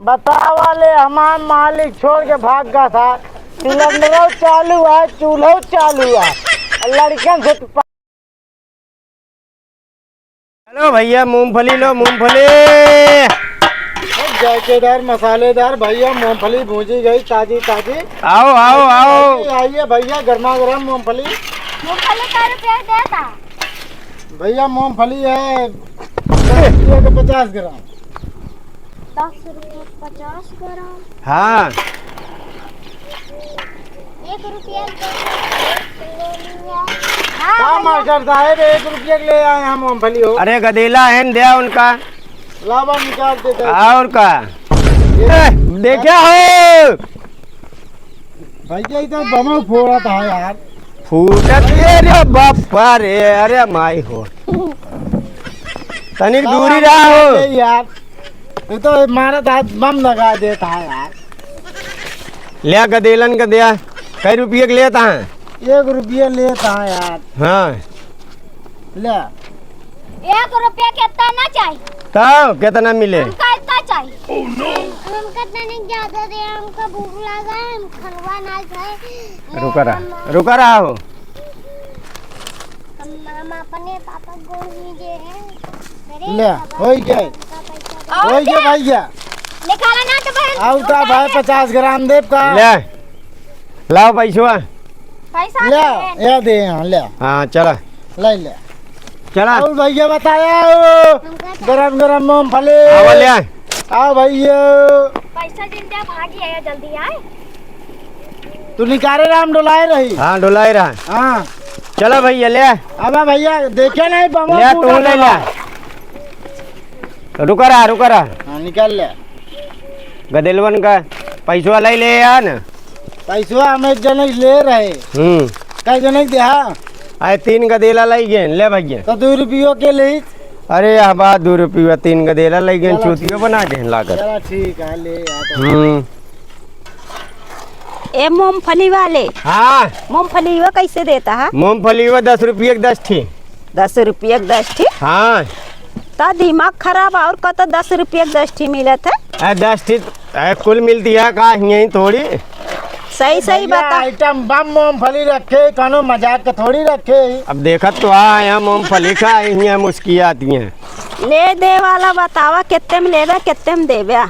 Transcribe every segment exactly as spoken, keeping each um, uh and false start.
बतावा ले, हमार मालिक छोड़ के भाग गया था। सिलेंडरो चालू है, चूल्हो चालू है, लड़कन से तो पा- हेलो भैया, मूंगफली लो, मूंगफली। जायकेदार, मसालेदार भैया, मूंगफली भूंजी गई, ताजी ताजी। आओ, आओ, आओ। आइए भैया, गर्मा गर्म मूंगफली। मूंगफली कै रुपया देता? भैया, मूंगफली है दस रुपये के पचास ग्राम। दस रुपये पचास ग्राम। हाँ। एक रुपया के ले लिया। हाँ, का भैया। मास्टर साहब, एक रुपया के ले आए हम मूंगफली हो। अरे गदेला है न, द्या उनका। लावा निकाल दे दे। और का? ये ए, देखा हो? भैया, ई तो बम फोड़त है यार। फूटत, ए रे बापा रे, अरे माई हो। तनिक दूरी रहा हो। अरे यार, ये तो मारत हाथ बम लगा देता है यार। ल्या गदेलन का द्या, कै रुपये के लेता है? एक रुपया लेता है यार। हाँ। ले। एक रुपया कितना ना चाहिए? तब कितना मिले? हमका इतना चाहिए। हमका तनिक ज्यादा दे, हमका भूख लगा है, हम खनवा ना खाए। रुका रहा, हम, रुका रहा हो। हम, हम अपने पापा को ही दे रहे हैं। अरे ले, बाबा, होई गए। हमका पैसा दे। और होई गए क्या? भैया। निकाला ना तो बहन, आउ का भाई, पचास ग्राम देब का? ले, लाओ पैसवा। पैसा ले, दे। ये दे यहाँ, ले। हाँ, चला। ले, ले। चला। और भैया बताया हो, गरम गरम मूंगफली। आवा ले। आओ भैया। पैसा जिन दे, भागी आया, जल्दी आए। तू निकाले रहा, हम डोलाए रही। हाँ, डोलाए रहा। हाँ। चला भैया, ले। अब भैया, देखे नहीं, बम ले, तू फूटा ले, था। ले। रुका रहा, रुका रहा। हाँ, निकाल ले। गदेलवन का पैसवा ले, ले आ न। पैसवा हम एक जने से ले रहे। हम्म। कै जने के देहा? अरे तीन गदेला लाई गए, ले भैया। तो दो रुपयो के ले। अरे यह बात दो रुपया, तीन गदेला लाई गए, चला चूतियो ठीक। बना गए लागत। चला ठीक है, ले आ तो। हम्म। ए मूंगफली वाले। हाँ। मूंगफली वो कैसे देता है? मूंगफली वो दस रुपये के दस ठी। दस रुपये के दस ठी? हाँ। त दिमाग खराब, और कत दस रुपये के दस ठी मिलत है? आ, दस ठी, आ, कुल मिलती है का, यहीं थोड़ी। सही, सही भैया, बता। आइटम बम मूंगफली रखे, कौनो मजाक के थोड़ी रखे। अब देखत तो आ, यहाँ मूंगफली खा, यहाँ मुस्कियाती हैं। ले दे वाला बतावा, कितने में लेबे, कितने में देबे?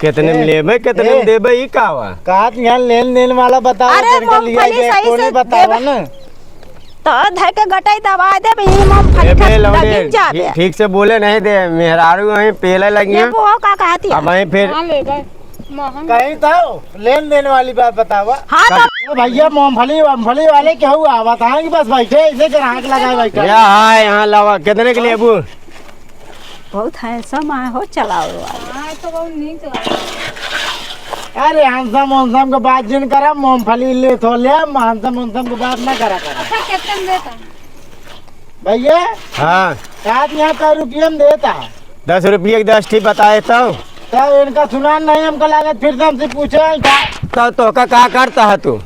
कितने में ए, लेबे, कितने में ए। देबे, ई का हुआ? कहत यहाँ लेन देन वाला बतावा, अरे, तनिका लिया मूंगफली जाए, सही कोने से बतावा देबे। ना। तो धर के गटई दबा देबे, ई मूंगफली ए, खा बे लौंडे, दगिन जाबे। ठीक, ठीक से बोले नहीं दे, मेहरारू वहीं पेले लगी हैं। लेबू हो का कहती है? अब वहीं फिर हाँ, लेबे। महंग। कहीं तो लेन देन वाली बात बतावा। हाँ, तो ए भैया, मूंगफली, मूंगफली वाले क्या हुआ? बताएं कि बस बैठे, ऐसे ग्राहक लगाए बैठे। या हाँ, यहाँ लावा, कितने के लेबू? बहुत handsome आए हो, चलावे वाले। हाँ, तो बहुत नीक लागल। अरे, handsome वैंसम के बात जिन करा, मूंगफली ले तो ले, handsome वैंसम के बात ना करा करा। अच्छा, कितने में देता? भैया, हाँ। रात यहाँ कै रुपये में देता? दस रुपये के दस ठी बताए तो। तो इनका सुना नहीं, हमको लागत फिर से हमसे पूछे हैं क्या? तो, तो का, का करता है तू?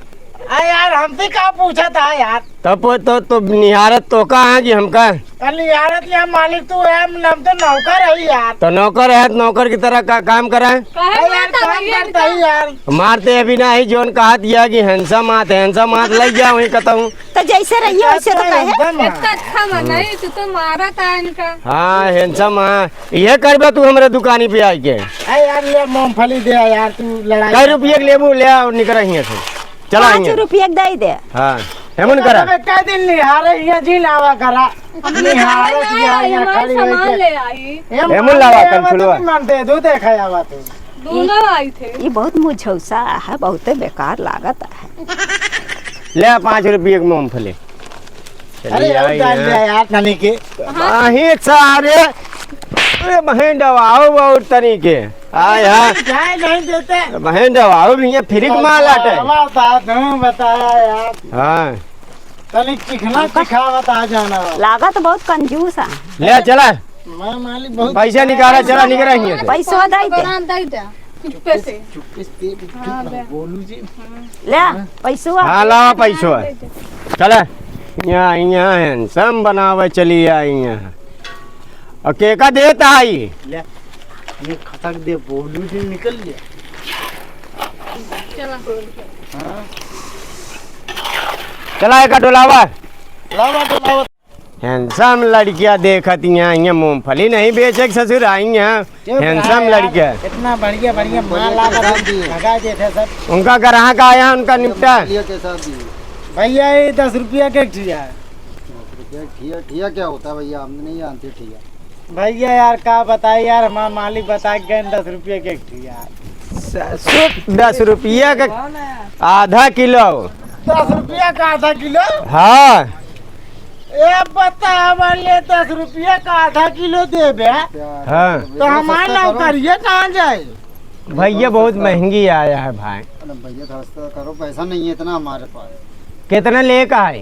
अरे यार, हमसे का पूछा था यार? तब वो तो, तो निहारत तो का है कि हमका? अरे निहारत यहाँ मालिक तू है, हम तो नौकर है यार। तो नौकर है, तो नौकर की तरह का काम करा है? काहे अरे यार, मारता काम भैया करता इनका? है यार। मारते अभी ना ही, जोन कहा दिया कि handsome आत, handsome आत, लग गया वहीं कहता हूँ। तो जैसे रहिए वैसे तो कहे। Handsome है। इतना अच्छा बा नहीं, तू तो मारा था इनका। हाँ, handsome है। ये करबे तू हमरे दुकानी पे आइके। अरे यार, ले मूंगफली दे यार, तू लड़ाई कै रुपये के लेबू, ले आओ, निकल हियाँ से। चला पाँच हियाँ। रुपये के दे दे। हाँ, हेमुन करा। अबे कै दिन निहारे हियाँ जी लावा करा। हम निहारे निहारे हियाँ, हियाँ हमारे खड़ी सामान होके। ले आई। हेमुन लावा, हेमुन लावा, कंचुलवा। तो मन दे दो, देखा जावा तू। दोनों आई थे। ये बहुत मुझौसा है, बहुते बेकार लागत है। ले आ पाँच रुपये के मूंगफली। अरे, चलिए, और आई डाल हैं। दिया यार, तनी के। वहीं सारे, अरे, वहीं दबाओ बहुत तनी के। आय हाँ। जाए नहीं देते। वहीं दबाओ भी, ये फ्री के माल आटे। बताया था, तुम बताया यार। हाँ। तनी चिखना चिखावत आ जाना। लागत बहुत कंजूस है। ले चला। मैं मालिक बहुत पैसा निकाला, चला निकल रही है। पैसा दे दे। बरान दे दे। चुप्पे से। चुप्पे से, चुप हाँ, रहो, बे। बोलू जी। ले, पैसवा। हाँ, लावा पैसवा। चला, यहाँ, यहाँ handsome बनावे चली आई यहाँ। और के का देता है ये? ले। ये खटक दे, बोलू से निकल गया। चला। हाँ? चला, एक डोलावा। लावा, डोलावा। Handsome लड़किया देखत यहाँ, यहाँ मूंगफली नहीं बेचे के ससुर आई यहाँ। चुप रहा handsome यार, लड़किया। इतना बढ़िया, बढ़िया माल लावा, भगा देते सब। उनका ग्राहक आया, उनका निपटा। भैया, ये दस रुपया के ठिया। दस रुपया ठिया, ठिया क्या होता है भैया? हम नहीं जानते ठिया। भैया यार, का बताई यार, हमार मालिक बता के गए दस रुपया के एक ठो यार। स-, सुत दस रुपया का आधा किलो। दस रुपया का आधा किलो? हाँ। ए, बता, हमारे दस रुपया का आधा किलो देबे, हाँ। तो हमार नौकरिया कहाँ जाए? भैया, बहुत महंगी आया है भाई। अरे भैया, थोड़ा सस्ता करो, पैसा नहीं है इतना हमारे पास। कितना ले का है?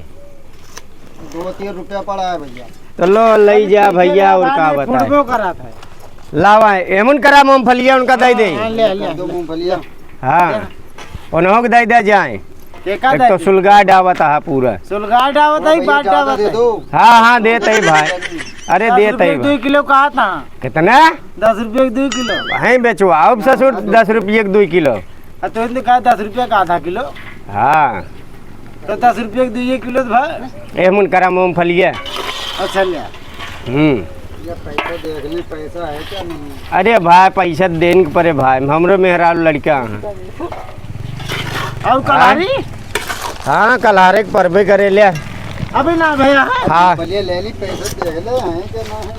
दो तीन रुपया पड़ा है भैया। तो लो, लई जा भैया, और का बताए। लावा, एमन करा मूंगफलिया उनका दे दे। हाँ, ले, ले। दो मूंगफलिया। हाँ, उन्हों के दे दे जाए। एक तो सुलगा डावत हा पूरा। सुलगा डावत है, बात डावत है। हाँ, हाँ, देत है भाई। अरे, देत है भाई। दो किलो कहा था। कितना? दस रुपये के दो किलो। वहीं बेचवा, अब ससुर, दस रुपये के दो किलो। आ, तो इनने कहा दस रुपया का आधा किलो। हाँ। तो दस रुपया के दुइये किलो तो भाई। एहमुन करा मूंगफलिया। अच्छा, लिया। हम्म। ये पैसा देख ली, पैसा है क्या नहीं? अरे भाई, पैसा देन के परे भाई, हमरो मेहरारू लड़का हैं। और कलहारी? हाँ, कलहारे के परबे करे ले। अभी ना भैया। हाँ। बोलिए, ले ली, पैसा देख ले, हैं क्या ना है?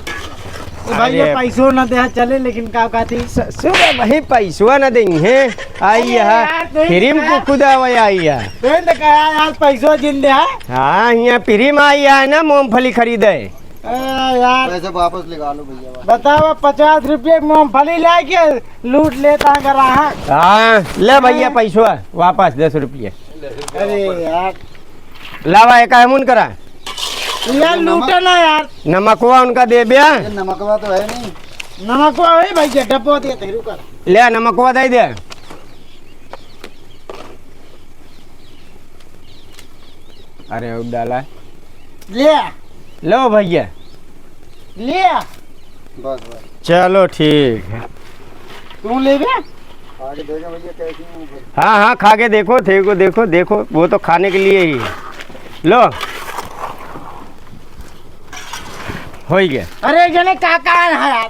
ए भाई, ये अरे। पैसो न दे चले, लेकिन का कहती? स-, सुन, वही पैसवा न देंगे। आई अरे है, यार, तो फ्री में का? कुकुदा वही आई है। तो इनने कहा यार, पैसो जिन दे है। हाँ, यहाँ फ्री में आई है ना, मूंगफली खरीदे। ए यार। पैसे वापस निकालो भैया। बताओ, पचास रुपये की मूंगफली लाके लूट लेता है ग्राहक। हाँ, ले भैया, हाँ। पैसवा वापस, दस रुपये। अरे यार। लावा, एक एहमुन करा। यार, लूटे ना यार। नमकवा उनका देबे। ये नमकवा तो है नहीं। नमकवा है भाई, ये डब्बा दे दे, रुका। ले, नमकवा दे दे। अरे, और डाला। ले। लो भैया। ले। बस, बस। चलो, ठीक है। तू लेबे? खा के देखे भैया, कैसी है मूंगफली। हाँ, हाँ, खा के देखो, देखो, देखो, देखो, वो तो खाने के लिए ही है। लो, होइ गया। अरे, जने काका है यार।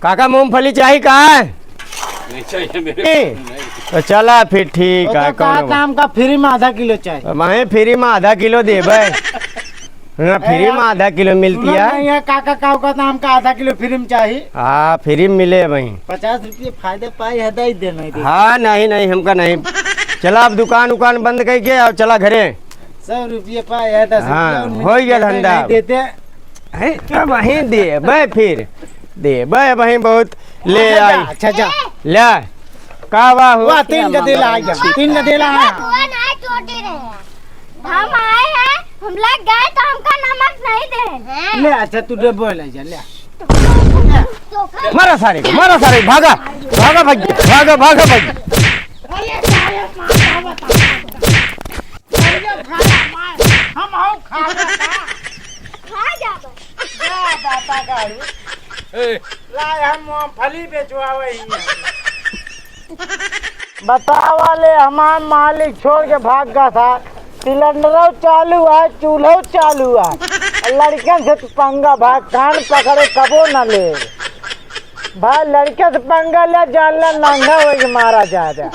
काका, मूंगफली चाही का? नहीं चाहिए मेरे को, ए, नहीं। तो चला फिर, ठीक है, तो कौनो काका बात। हमका फ्री में आधा किलो चाही। वहीं फ्री में आधा किलो देबे। हाँ, ए, फ्री में यार, आधा किलो मिलती सुनो है। ना, ये काका, का कहता, हमका आधा किलो फ्री में चाही। हाँ, फ्री में मिले वहीं। पचास रुपये फायदा पाई है, दे देना है। हाँ, नहीं, नहीं, हमका नहीं। चला, अब दुकान उकान बंद करके और चला घरे। सौ रुपये पाए है, दस रुपया हाँ, उनमें हो गया देते धंधा। नहीं देते। हैं? अब वहीं देबे फिर। देबे वहीं बहुत ले अच्छा, आई। अच्छा, जा। ले। का बा हो? वाह, तीन गदेला आ गया। तीन गदेला आया। बुआ ना चोटी रहे। हम आए हैं, हम लग गए तो हमका नमक नहीं दे। ले, अच्छा, तू डब्बो ले जा, ले। मारा सारे को, मारा सारे को, भागा, भागा, भाग, भागा, भागा, भाग। अरे, सारे मार, मार, मार। अरे, भाई, मार, हम आओ खा रहे हैं। खा जा बस। जा, दाता गाड़ू। ए। ला, हम मूंगफली बेचवावे ही हैं। बतावा ले, हमार मालिक छोड़ के भाग गया था। सिलेंडरो चालू है, चूल्हो चालू है। लड़कन से पंगा भाई, कान पकड़े, कबो न ले। भाई, लड़के से पंगा ले, जान ले, नंगा होके मारा जा रहा।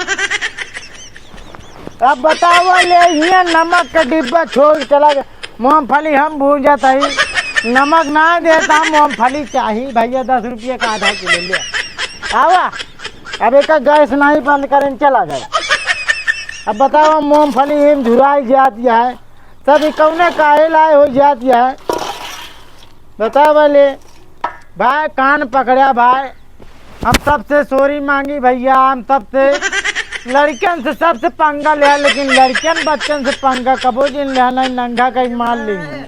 अब बतावा ले, हियाँ नमक का डिब्बा छोड़ के चला गया। मूंगफली हम भूंजत हई, नमक ना देता, मूंगफली चाही भैया, दस रुपये का आधा किलो ले। आवा, अब एका गैस नहीं बंद करें, चला गए। अब बतावा, मूंगफली हिम झुराई जात है, सब ई कौने काहे लाए हो जात है? बतावा ले, भाई, कान पकड़ा भाई, हम सबसे sorry मांगी भैया, हम सबसे लड़कन से सबसे पंगा लिया, लेकिन लड़कन बच्चन से पंगा कबो जिन लिया नहीं, नंगा कहीं मार लेंगे।